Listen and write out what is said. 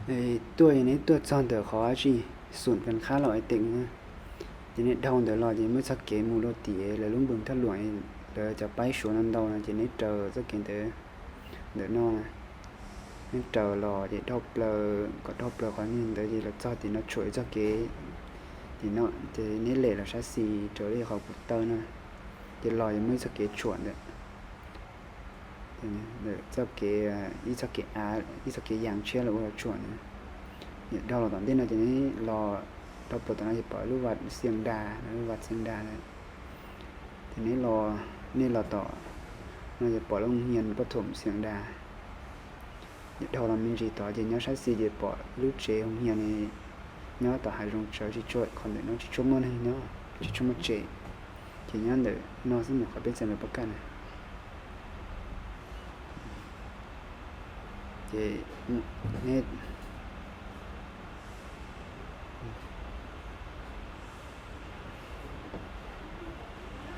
Tuaj ces neb tuaj txog ntawm qhov dab tsi, xum kan khab los ua teem na, ces neb dhau ntawd los ces muaj ib txoj kev mus rau tim lawv lub npws thaj luam, lawv cov paib Suav no ntau no ces neb raws txoj kev ntawd, ntawm no, neb raws los ces dhau plaws, kom dhau plaws qhov ntawd ces los txog tim no tshuam ib txoj kev, tim no ces neb lem los sab xis raws li qhov kuv taw no, ces los ces muaj ib txoj kev tshuam ntawm txoj kev, ib txoj kev av, ib txoj kev yas tshiab los ua los tshuam na. Ces dhau los tom ntej no ces neb los dhau plaws tom no ces pom lub vaj Xias Das, lub vaj Xias Das na. Ces neb los, nej los tom no ces pom lub hoo hias pab thum Xias Das. Ces dhau los me ntsis tod ces nyob sab xis ces pom lub tsev hoo hias ne, nyob tom hav zoov tsawv tsis tshua, qhov ntawm no tsis tshua muaj neeg nyob, tsis tshua muaj tsev. Ces nyob ntawm no xwb ntawm qhov peb txais lawv pov kaj na. Ces neb